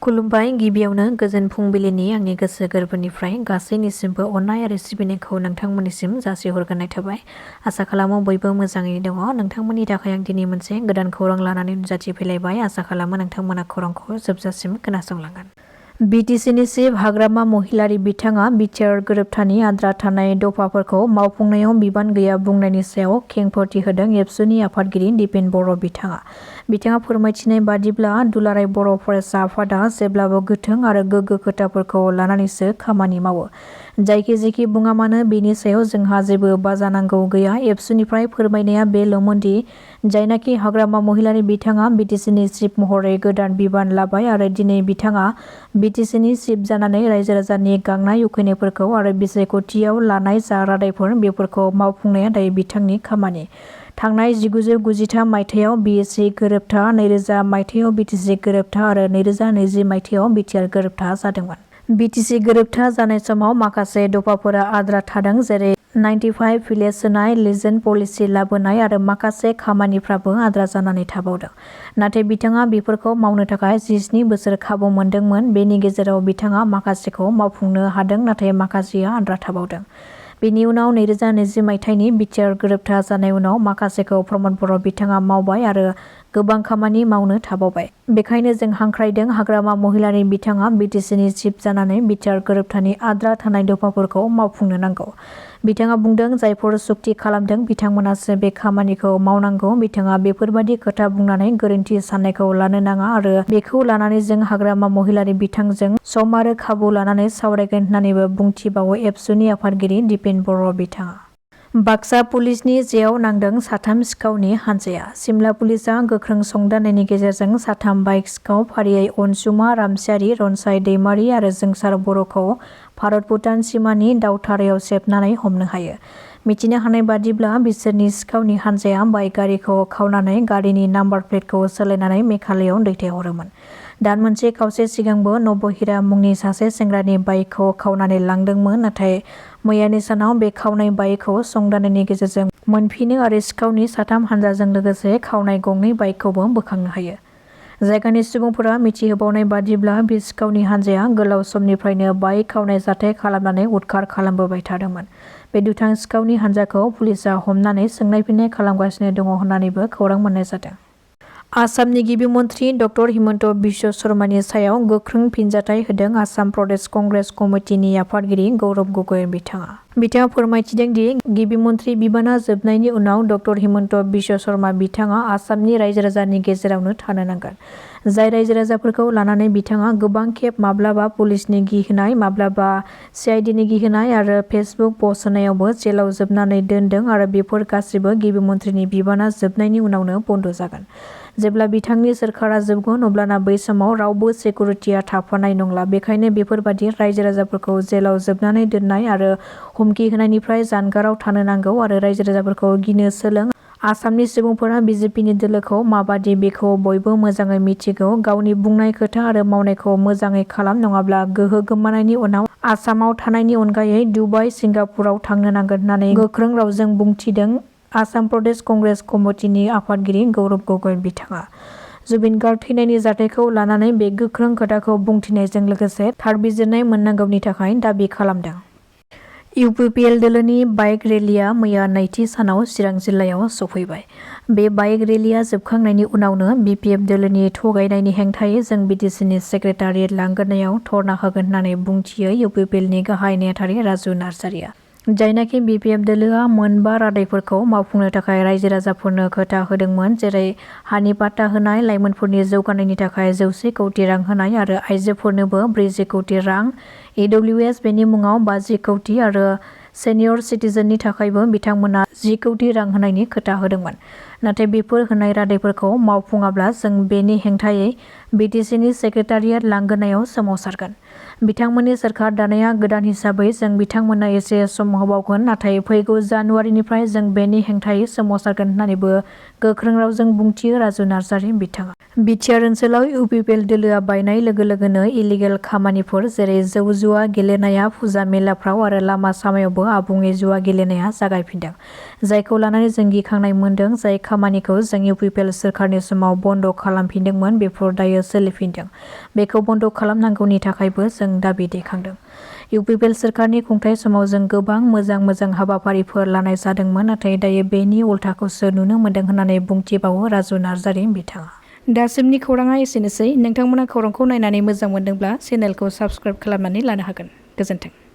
खुलुमबाय। गिबियावनो गोजोन फुंबिलिनि आंनि गोसो गोरबोनिफ्राय गासैनिसिमबो अननाय आरो सिबिनायखौ नोंथांमोननिसिम जासिहरग्रोनाय थाबाय। आसा खालामो बयबो मोजाङैनो दङ। नोंथांमोननि थाखाय आं दिनै मोनसे गोदान खौरां लानानै नुजाथिफैलायबाय। आसा खालामो नोंथांमोना खौरांखौ जोबजासिम खोनासंलांगोन। बिटिसिनि चिफ हाग्रामा महिलारि बिथाङा बिटिआर गोरोबथानि आद्रा थानाय दफाफोरखौ मावफुंनायाव बिबान गैया बुंनायनि सायाव खेंफोरथि होदों एबसुनि आफादगिरि दिपेन बर' बिथाङा फोरमायथिनाय बादिब्ला दुलाराय बर' फरायसा आफादा जेब्लाबो गोथों आरो गोग्गो खोथाफोरखौ लानानैसो खामानि मावो। जायखि बुङा मानो बेनि सायाव जोंहा जेबो बाजानांगौ गैया। एबसुनिफ्राय फोरमायनाया बेल'मोनदि जायनाखि हाग्रामा महिलारि बिथाङा बिटिसिनि चिफ महरै गोदान बिबान लाबाय आरो दिनै बिथाङा बिटिसिनि चिफ जानानै रायजो राजानि गांनाय उखैनायफोरखौ आरो बिसायख'थियाव लानाय जा रादायफोर बेफोरखौ मावफुंनाया दायो बिथांनि खामानि। थांनाय 1993 मायथाइयाव बिएसि गोरोबथा, 2000 मायथाइयाव बिटिसि गोरोबथा आरो 2020 मायथाइयाव बिटिआर गोरोबथा जादोंमोन। बिटिसि गोरोबथा जानाय समाव माखासे दफाफोरा आद्रा थादों, जेरै 95 भिलेज सोनाय, लिजेन्ड पलिसि लाबोनाय आरो माखासे खामानिफ्राबो आद्रा जानानै थाबावदों। नाथाय बिथाङा बेफोरखौ मावनो थाखाय 17 बोसोर खाबु मोनदोंमोन। बेनि गेजेराव बिथाङा माखासेखौ मावफुंनो हादों, नाथाय माखासेया आद्रा थाबावदों। बेनि उनाव 2020 मायथाइनि बिटिआर गोरोबथा जानाय उनाव माखासेखौ प्रमद बर' बिथाङा मावबाय आरो गोबां खामानि मावनो थाबावबाय। बेखायनो जों हांख्रायदों हाग्रामा महिलारि बिथाङा बिटिसिनि चिफ जानानै बिटिआर गोरोबथानि आद्रा थानाय दफाफोरखौ मावफुंनो नांगौ। बिथाङा बुंदों, जायफोर सुक्ति खालामदों बिथांमोनासो बे खामानिखौ मावनांगौ। बिथाङा बेफोरबादि खोथा बुंनानै गोरोन्थि साननायखौ लानो नाङा आरो बेखौ लानानै जों हाग्रामा महिलारि बिथांजों सम आरो खाबु लानानै सावरायगोन होननानैबो बुंथिबावो एबसुनि आफादगिरि दिपेन बर' बिथाङा। बाक्सा पुलिसनि जेयाव नांदों 3 सिखावनि हानजाया। सिमला पुलिसआ गोख्रों संदाननायनि गेजेरजों 3 बाइक सिखाव फारियै अनसुमा रामसियारि, रनसाय दैमारि आरो जोंसार बर'खौ भारत-भुटान सिमानि दावथारायाव सेबनानै हमनो हायो। मिथिनो हानाय बादिब्ला बिसोरनि सिखावनि हानजाया बाइक गारिखौ खावनानै गारिनि नाम्बार प्लेटखौ सोलायनानै मेघालयआव दैथायहरोमोन। दान मोनसे खावसे सिगांबो नबहिरा मुंनि सासे सेंग्रानि बाइकखौ खावनानै लांदोंमोन। नाथाय मैयानि सानाव बे खावनाय बाइकखौ संदाननायनि गेजेरजों मोनफिनो आरो सिखावनि 3 हानजाजों लोगोसे खावनाय गंनै बाइकखौबो बोखांनो हायो। जायगानि सुबुंफोरा मिथिहोबावनाय बादिब्ला बे सिखावनि हानजाया गोलाव समनिफ्रायनो बाइक खावनाय जाथाय खालामनानै उदखार खालामबोबाय थादोंमोन। बे दुथां सिखावनि हानजाखौ पुलिसआ हमनानै सोंनाय फिन्नाय खालामगासिनो दङ होननानैबो खौरां मोननाय जादों। आसामनि गिबि मन्थ्रि ड हिमन्त बिश्व शर्मानि सायाव गोख्रों फिनजाथाय होदों आसाम प्रदेश कंग्रेस कमिटिनि आफादगिरि गौरब गगৈ बिथाङा फोरमायथिदों दि गिबि मन्थ्रि बिबाना जोबनायनि उनाव ड हिमन्त बिश्व शर्मा बिथाङा आसामनि रायजो राजानि गेजेरावनो थानो नांगोन। जाय रायजो राजाफोरखौ लानानै बिथाङा गोबां खेब माब्लाबा पुलिसनि गिहोनाय, माब्लाबा सिआइडिनि गिहोनाय आरो फेसबुक पस्ट होनायावबो जेलाव जोबनानै दोनदों आरो बेफोर गासिबो गिबि मन्थ्रिनि बिबाना जोबनायनि उनावनो बन्द जागोन। जेब्ला बिथांनि सोरखारा जोबगोन अब्लाना बै समाव रावबो सिकिउरिटिया थाफानाय नंला। बेखायनो बेफोरबादि रायजो राजाफोरखौ जेलाव जोबनानै दोननाय आरो हुमखि होनायनिफ्राय जानगाराव थानो नांगौ आरो रायजो राजाफोरखौ गिनो सोलों। आसामनि सुबुंफोरा बिजेपिनि दोलोखौ माबादि बेखौ बयबो मोजाङै मिथिगौ। गावनि बुंनाय खोथा आरो मावनायखौ मोजाङै खालाम, नङाब्ला गोहो गोमानायनि उनाव आसामाव थानायनि अनगायै दुबाइ, सिंगापुराव थांनो नांगोन होननानै गोख्रों रावजों बुंथिदों आसाम प्रदेश कंग्रेस कमिटिनि आफादगिरि गौरब गगৈ बिथाङा। जुबिन गार्ग थैनायनि जाथायखौ लानानै बे गोख्रों खोथाखौ बुंथिनायजों लोगोसे थार बिजिरनाय मोननांगौनि थाखाय दाबि खालामदों। इउपिपिएल दोलोनि बाइक रेलिया मैया नैथि सानाव चिरां जिल्लायाव सफैबाय। बे बाइक रेलिया जोबखांनायनि उनावनो बिपिएफ दोलोनि थगायनायनि हेंथायै जों बिटिसिनि सेक्रेटारियेट लांगोनायाव धरना होगोन होननानै बुंथियो इउपिपिएलनि गाहाय नेहाथारि राजु नार्जारिया। जायनाखि बिपिएफ दोलोआ 5 रादायफोरखौ मावफुंनो थाखाय रायजो राजाफोरनो खोथा होदोंमोन, जेरै हानि पाट्टा होनाय, लाइमोनफोरनि जौगानायनि थाखाय 100 कौटि रां होनाय आरो आइजोफोरनोबो 40 कौटि रां, EWS बेनि मुङाव 50 कौटि आरो सेनियर सिटिजेननि थाखायबो बिथांमोना 10 कौटि रां होनायनि खोथा होदोंमोन। नाथाय बेफोर होनाय रादायफोरखौ मावफुङाब्ला जों बेनि हेंथायै बिटिसिनि सेक्रेटारियेट लांगोनायाव सोमावसारगोन। बिथांमोननि सोरखार दानाया गोदान हिसाबै जों बिथांमोननो एसे सम होबावगोन, नाथाय फैगौ जानुवारिनिफ्राय जों बेनि हेंथायै सोमावसारगोन होननानैबो गोख्रों रावजों बुंथियो राजु नार्जारि बिथाङा। बिटिआर ओनसोलाव इउपिपिएल दोलोआ बायनाय लोगो लोगोनो इलिगेल खामानिफोर जेरै जौ जुवा गेलेनाया फुजा मेलाफ्राव आरो लामा सामायावबो आबुङै जुवा गेलेनाया जागायफिनदों। जायखौ लानानै जों गिखांनाय मोनदों। जाय खामानिखौ जों UPPL सोरखारनि समाव बन्द खालामफिनदोंमोन बेफोर दायो सोलिफिनदों। बेखौ बन्द खालामनांगौनि थाखायबो जों दाबि दैखांदों। UPPL सोरखारनि खुंथाय समाव जों गोबां मोजां हाबाफारिफोर लानाय जादोंमोन, नाथाय दायो बेनि उल्थाखौसो नुनो मोनदों होननानै बुंथिबावो राजु नार्जारि बिथाङा। दासिमनि खौराङा एसेनोसै। नोंथांमोना खौरांखौ नायनानै मोजां मोनदोंब्ला चेनेलखौ साबस्क्राइब खालामनानै लानो हागोन। गोजोन्थों।